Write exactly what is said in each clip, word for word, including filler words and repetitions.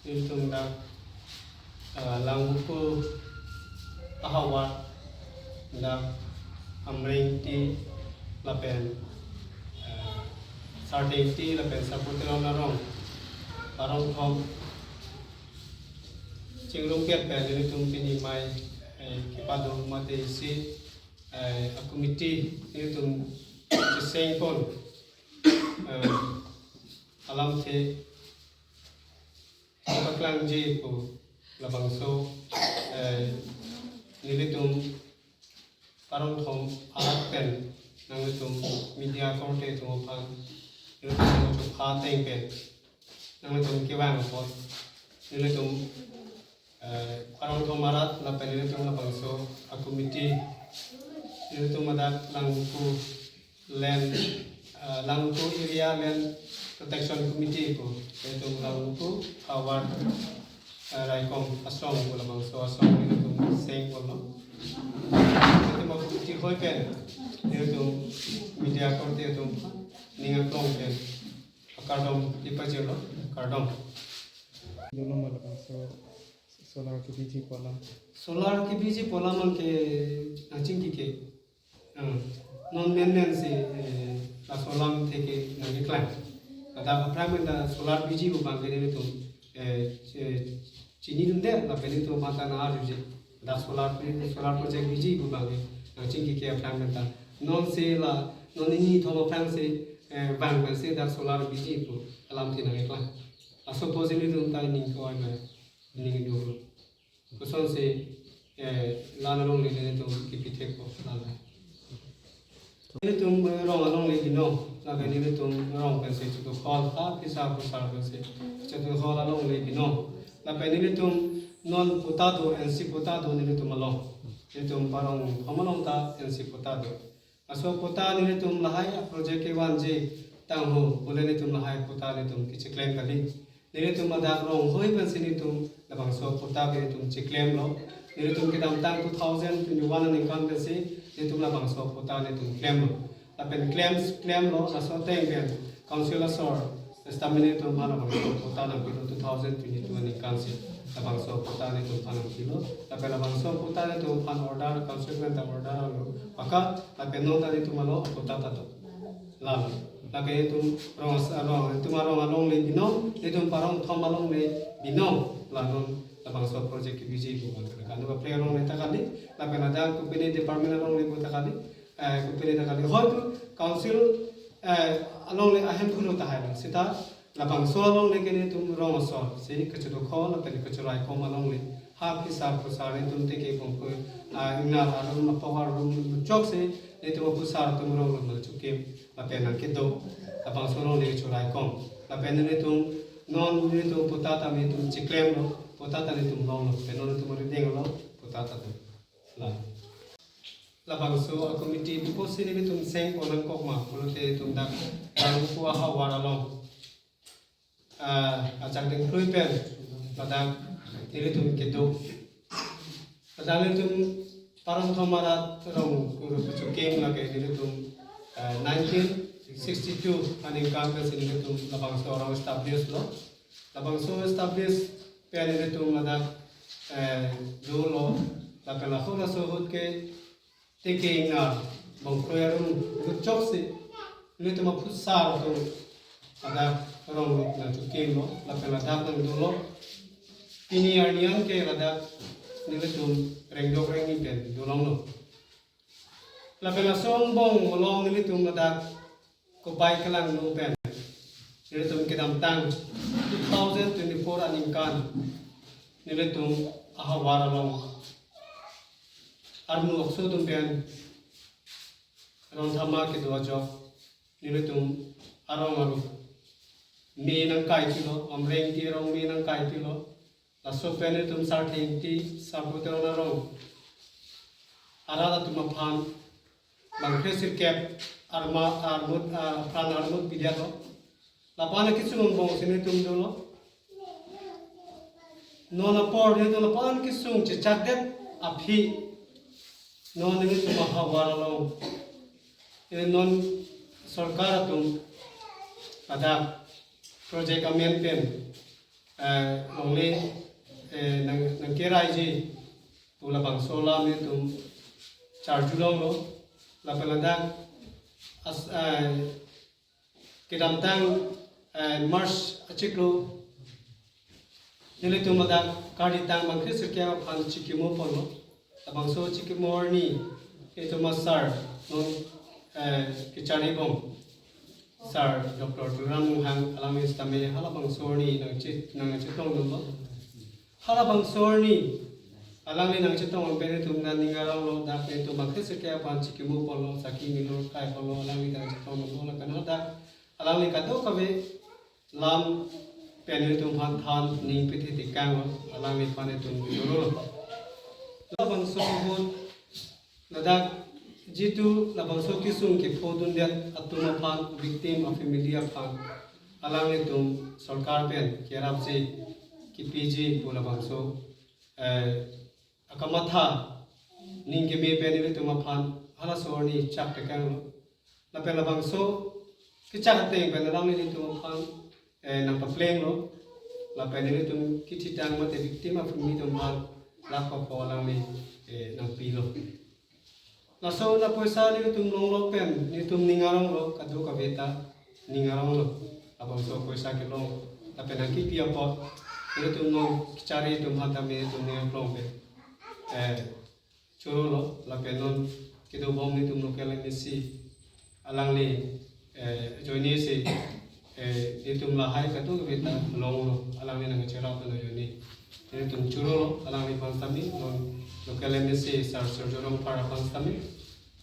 Nelitum dak, ah, Langvoku ahavar, dak Amreng Ingti lapen, ah, Sarthe Ingti lapen Sarpo Teron arong, parong thom chingrum pet pen nelitum pini mei, eh, kepado mate isi, eh, a-committee nelitum cheseng pon, eh, alamthe paklangji pu labangso, eh, nelitum parong thom arat pen nanglitum media korte atum aphan nelitum chupha ateng pen nanglitum kevang apot nelitum, eh, parong thom arat lapen nelitum labangso a-committee nelitum ladak Langvoku Land, eh, Langvoku Area Land Protection Committee pu, nelitum Langvoku ahavar, eh, raikom asong pu labangso asong nelitum seng ponlo. Nelitum a-committee hoi pen nelitum media korte atum ning aklong pen akardom kepajirlo, kardom. Dolo ma labangso solar kebiji pu alam. Solar kebiji pu alam anke nangchingki ke. Hmm. Non men men si, eh, laso alamthe ke nangkeklang. Ladak aphrang pen ta solar biji pu abang ke nelitum, eh, eh, chinidunde lapen nelitum aphan ta nang-arjuji. Ladak solar, solar project biji pu abang ke nangchingki ke aphrang pen ta. Non si la, non nini thom aphrang si, eh, vang pen si dak solar biji pu alamthe nangkeklang. Laso apotsi nelitum ta ning ke-oi ma, ning ke-oi. Kosonsi, eh, la alongle nelitum kepithekpo, la la. Nelitum, eh, rong alongle binong, lapen nelitum rong pensi chethuk hall, ha, phisar phusar pensi chethuk hall alongle binong. Lapen nelitum non patta do, N C patta do nelitum along. Nelitum parong thom along ta N C patta do. Laso patta nelitum lahai a-project kevanji tangho, pule nelitum lahai patta nelitum kecheklem kali. Nelitum ladak rong hoi pensi nelitum labangso patta ke nelitum cheklemlo. Nelitum kedamtang two thousand twenty-one aningkan pensi nelitum labangso patta nelitum klemlo. Lapen klem, klemlo, laso ateng pen council asor, sitame nelitum aphan labangso patta nangpilo two thousand twenty-two aningkan si. Labangso patta nelitum aphan nangpilo. Lapen labangso patta nelitum aphan order, council pen ta order lo. Maka, lapen non ta nelitum along patta ta do. Lalo. Lake nelitum rong as-, rong, nelitum arong alongle binong, nelitum parong thom alongle binong. La non labangso project kebiji pu abang ke. Kanu kaprek alongle ta kali, lapen ladak kopine department alongle pu ta kali, eh, kopine ta kali. Hoitu council, eh, alongle ahem pulo tahai lo. Seta labangso alongle ke nelitum rong asor si kachethuk hall lapen kachoraikom alongle. Ha phisar phusar nelitum teke pongkoi, ah, ingnar arum, apok arum choksi nelitum aphusar atum rong lo nangchokim lapen nangkedo. Labangso alongle choraikom. Lapen nelitum non nelitum patta ta nelitum cheklemlo, patta ta nelitum longlo. Lapen non nelitum arideng lo, patta ta do. La. Labangso a-committee pu apotsi nelitum seng pon nangkok ma, pulote nelitum dak Langvoku ahavar along, ah, ajak dengklui pen ladak nelitum kedo. Ladak nelitum parong thom arat rong kuru pachokim lake nelitum, ah, nineteen sixty-two aningkan pensi nelitum labangso arong establish lo. Labangso establish pen nelitum ladak, eh, dolo, lapen laso laso ahut ke teke ingnar bongkroi arum lut choksi nelitum aphusar atum ladak rong lo nangchokimlo, lapen ladak nangdolo. Pini arni an ke ladak nelitum rengdok rengni pen dolonglo. Lapen laso angbong along nelitum ladak kopai kelangno pen nelitum kedamtang two thousand twenty-four aningkan nelitum ahavar along armu okso atum pen rong thama kedo ajok nelitum arong aru me nangkai pilo, Amreng Ingti arong me nangkai pilo. Laso pen nelitum Sarthe Ingti, Sarpo Teron arong arat atum aphan bang kre sirkep arma, armut, ah, apran armut pidetlo. Lapu-an akesung angbong si nelitum dolo. Non apor nelitum lapu-an kesung chechakdet aphi non nelitum ahavar along, eh, non sorkar atum ladak project amen pen eh, longle, eh, nang, nangkeraiji pu labangso alam nelitum charjulonglo. Lapen ladak as, eh, kedamtang, eh, March achiklo nelitum ladak kardi tang bangkethek sirkep aphan chikimo ponlo. Labangso chikimo arni nelitum a-sir non, eh, kacharlibom sir Doctor Tuliram Ronghang alangli sitame halabangso arni nangche, nangchetongdunlo. Halabangso arni alangli nangchetong pen nelitum nangning aronglo, dak nelitum bangkethek sirkep aphan chikimo ponlo, saki milur kai ponlo, alangli nangchetongdunlo, lapen hadak alangli kadokave alam pen nelitum aphan than ning pithe tekanglo, alangliphan nelitum chorolo. Labangso ahut ladak jitu labangso kesung kephodundet atum aphan, victim a-family aphan alanglitum sorkar pen kerapsi kepiji pu labangso, eh, akamatha ning keme pen nelitum aphan halaso arni chak tekanglo. Lapen labangso kechak ateng pen alangli nelitum aphan, eh, nangpaplenglo. Lapen nelitum kithitang mate victim a-family atum aphan lakh koko alangli, eh, nangpilo. Laso la poisa nelitum longlo pen nelitum ning aronglo, kadokave ta ning aronglo. Labangso poisa kelong lapen nangkipi apot nelitum non kacharli atum aphan tame nelitum ning arong pen, eh, chorolo, lapen non kedobom nelitum local M A C alangli, eh, ajoinesi, eh, nelitum lahai kadokave ta longlo, alangli nangcherap pen ajoine nelitum chorolo, alangliphan sitame non local M A C sir Surjya Rongphar aphan sitame,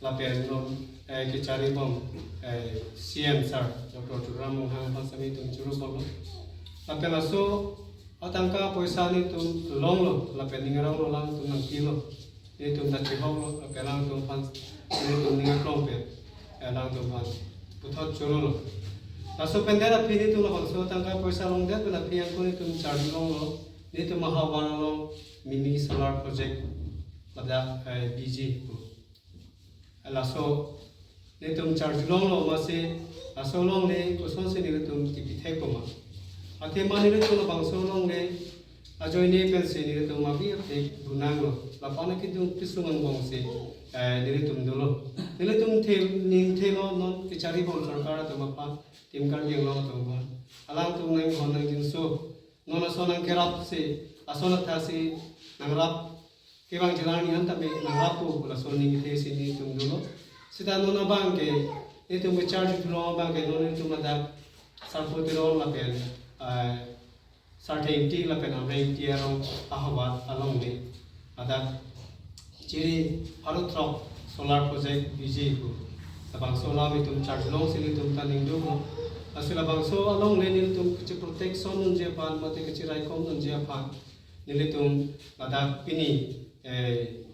lapen non, eh, kacharlibom, eh, C M sir Doctor Tuliram Ronghang aphan sitame nelitum choro ponlo. Lapen laso atangka poisa nelitum longlo, lapen ning aronglo, alangtum nangpilo. Nelitum ta chihoklo, lapen alangtum aphan nelitum ning arong pen, eh, alangtum aphan puthot chorolo. Laso pen det aphi nelitum labangso tangka poisa longdet pen aphi angko nelitum charjulonglo, nelitum ahavar along mini solar project ladak, eh, biji pu. Laso nelitum charjulonglo, amatsi laso alongle kosonsi nelitum kepithekpo ma? Athema nelitum labangso alongle ajoine pensi nelitum abi apik bunanglo. Lapu-an kedung kesung angbongsi, eh, nelitum dolo. Nelitum the, ning thelo non kacharlibom sorkar atum aphan, Team Karbi Anglong atum aphan. Alangtum nanghon nangjinso. Non laso nangkerapsi, laso nangthasi nangrap kevang jilang ni anta me nangrappo pu laso ning thesi nelitum dolo. Sita non abang ke, nelitum kacharjulong abang ke non nelitum ladak Sarpo Teron lapen, eh, Sarthe Ingti lapen Amre Ingti arong ahavar alongle ladak chiri pharo throk solar project biji pu labangso alam nelitum charjulongsi nelitum ta ning dolo. Lasi labangso alongle nelitum kachi protection dunji aphan mate kachiraikom dunji aphan nelitum ladak pini, eh,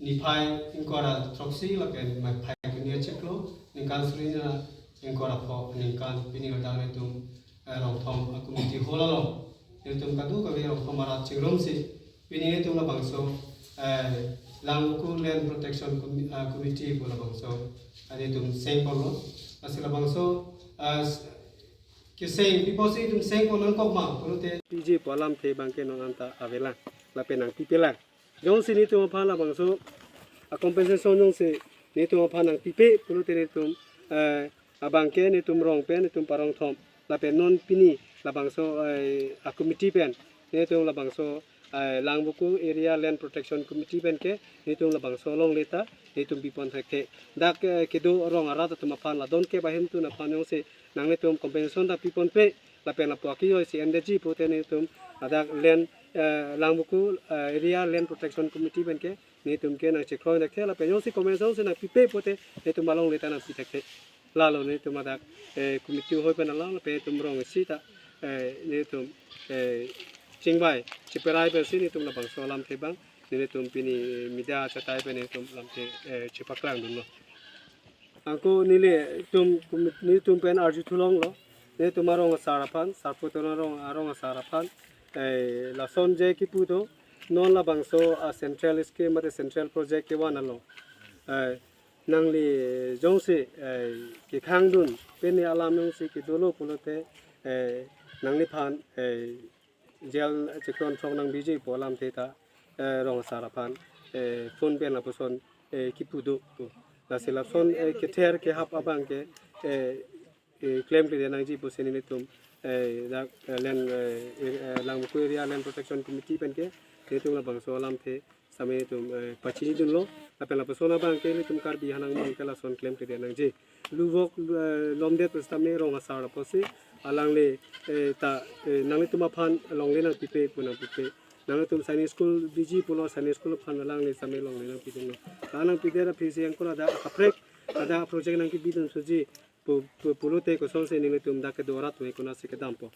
niphai ingkoi ra throksi lapen niphai keni achiklo, ningkan suri ra ingkoi ra pho ningkan pini ladak nelitum, eh, Rongthom a-community hall along nelitum kadokave Rongthom arat chingrumsi pini nelitum labangso, eh, Langvoku Land Protection Commi-, ah, Committee pu labangso, ah, nelitum seng ponlo. Lasi labangso, ah, s-, keseng, pi apotsi nelitum seng pon nangkok ma pulote, piji pu alamthe abang ke non anta avelang lapen nangpipelang. Jongsi nelitum aphan labangso a-compensation jongsi nelitum aphan nangpipe pulote nelitum, eh, abang ke nelitum rong pen nelitum pa-Rongthom lapen non pini labangso, eh, a-committee pen nelitum labangso, eh, Langvoku Area Land Protection Committee pen ke nelitum labangso alongle ta nelitum pipon thekthe. Dak, eh, kedo rong arat atum aphan la don kep ahin tun aphan jongsi nanglitum compensation ta piponpe lapen lapu akiyo isi endeji pute nelitum ladak land, eh, Langvoku, eh, Area Land Protection Committee pen ke nelitum ke nangchekroi thekthe lapen jongsi compensation si nangpipe pute nelitum alongle ta nangpi thekthe. Lalo nelitum ladak, eh, committee hoi pen alang lapen nelitum rong isi ta, eh, nelitum, eh, chingvai chiperai pensi nelitum labangso alamthe abang nelitum pini media achatai pen nelitum alamthe, eh, chepaklang dunlo. Angko nelitum, nelitum pen arju thulonglo. Nelitum arong asar aphan, Sarpo Teron arong, arong asar aphan, eh, lason je kipu do, non labangso a-central scheme mate central project kevan along, eh, nangli jongsi, eh, kekhang dun pini alam jongsi kedolo pulote, eh, nangliphan, eh, jail chekron chok nang biji pu alamthe ta, eh, rong asar aphan, eh, phone pen lapuson, eh, kipu do pu. Lasi lapuson, eh, kether kehap abang ke, eh, eh, klemkledet nangji pusi nelitum, eh, dak, eh, land, eh, eh, Langvoku Area Land Protection Committee pen ke, nelitum labangso alamthe sitame nelitum, eh, pachinidunlo, lapen lapuson abang ke nelitum Karbi aphanta abang ke lason klemkledet nangji. Luvok, eh, lomdet sitame rong asar apotsi, alangli, eh, ta, eh, nanglitum aphan longle nangpipe pu nangpipe. Nanglitum Sainik School biji pulo, Sainik School aphan alangli sitame longle nangpidunlo. Ta nangpidet aphisi angkor ada kaprek, ada project nangkebidun suji pu, pu, pulote kosonsi nelitum dak kedo arat ave konatsi kedampo.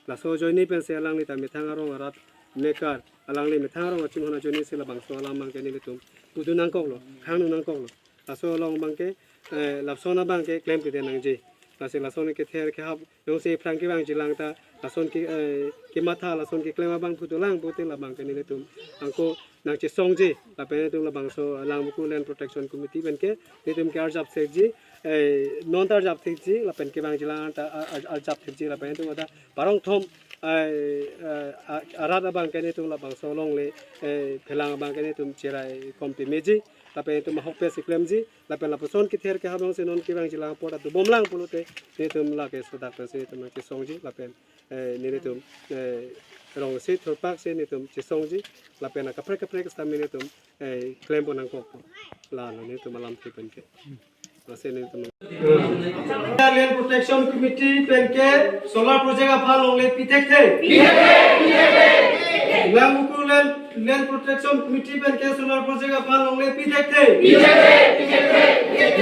Laso ajoine pensi alangli ta methang arong arat mekar, alangli methang arong achimon ajoinesi labangso alam abang ke nelitum pudun nangkoklo, khangdun nangkoklo. Laso along abang ke, eh, lapuson abang ke klemkledet nangji. Lasi lason kether kehap, jongsi aphrang kevangjilang ta, lason ke, eh, kematha, lason keklem abang putulang pute labang ke nelitum angko nangchesongji, lapen nelitum labangso Langvoku Land Protection Committee pen ke, nelitum ke arjap sekji, eh, non ta arjap sekji, lapen kevangjilang ta ar-, ar-, arjap sekji, lapen nelitum ada parong thom, eh, eh, a-, arat abang ke nelitum labangso longle, eh, phelang abang ke nelitum cherai kom pemeji, lapen nelitum ahokpet si klemji, lapen lapuson kether kehap alongsi non kevangjilang apot atu bomlang pulote, nelitum lake sodak pensi nelitum nangchesongji, lapen, eh, nelitum, eh, rong isi thurpak si nelitum chesongji, lapen akaprek kaprek sitame nelitum, eh, klempon nangkokpo. Lalo nelitum alamthe pen ke. Lasi nelitum Land Protection Committee pen ke solar project aphan longle pi thekthe. Langvoku Land, Land Protection Committee pen ke solar project aphan longle pi thekthe.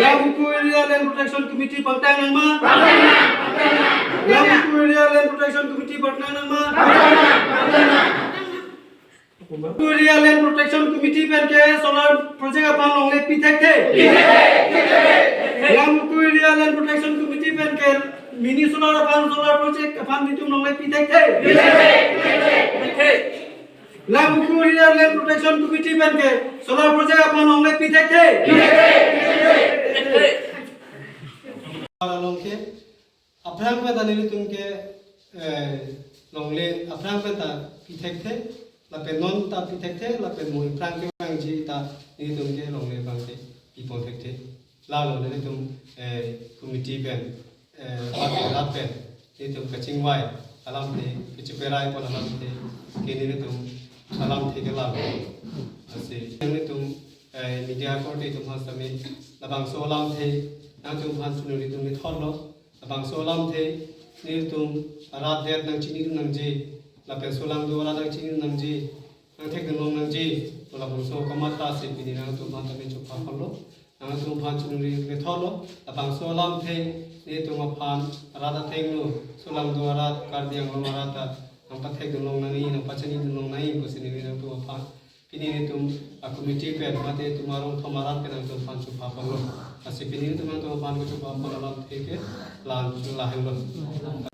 Langvoku Area Land Protection Committee pangtang nangma? Langvoku Area Land Protection Committee pangtang nangma? Langvoku Area Land Protection Committee pen ke solar project aphan longle pi thekthe. Langvoku Area Land Protection Committee pen ke mini solar aphan, solar project aphan nelitum longle pi thekthe. Langvoku Area Land Protection Committee pen ke solar project aphan longle pi thekthe. Along ke aphrang pen ta nelitum ke, eh, longle aphrang pen ta pi thekthe, lapen non ta pi thekthe, lapen mo aphrang kevangji ta nelitum ke longle abang ke pipon thekthe. Lalo nelitum, eh, committee pen, eh, party rat pen nelitum kachingvai alamthe, kacheperai pon alamthe ke nelitum alamthe ke lalo. Lasi nelitum, eh, media korte atum aphan sitame labangso alamthe nangtum aphan choningri atum nithotlo. Labangso alamthe nelitum arat det nangchinidun nangji, lapen solangdo arat nangchinidun nangji, nangthekdun long nangji pu labangso kamatha si pini nangtum aphan tame chopha ponlo, nangtum aphan choningri methotlo. Labangso alamthe nelitum aphan arat athengno, solangdo arat, Karbi Anglong arat ta nangpathekdun long nangji, nangpachinidun long nangji pusi neli nangtum aphan pini nelitum a-committee pen mate itum arong thom arat pen nangtum aphan chopha ponlo. Lasi pini nelitum nangtum aphan kachopha pon alamthe ke la-an lahenlo.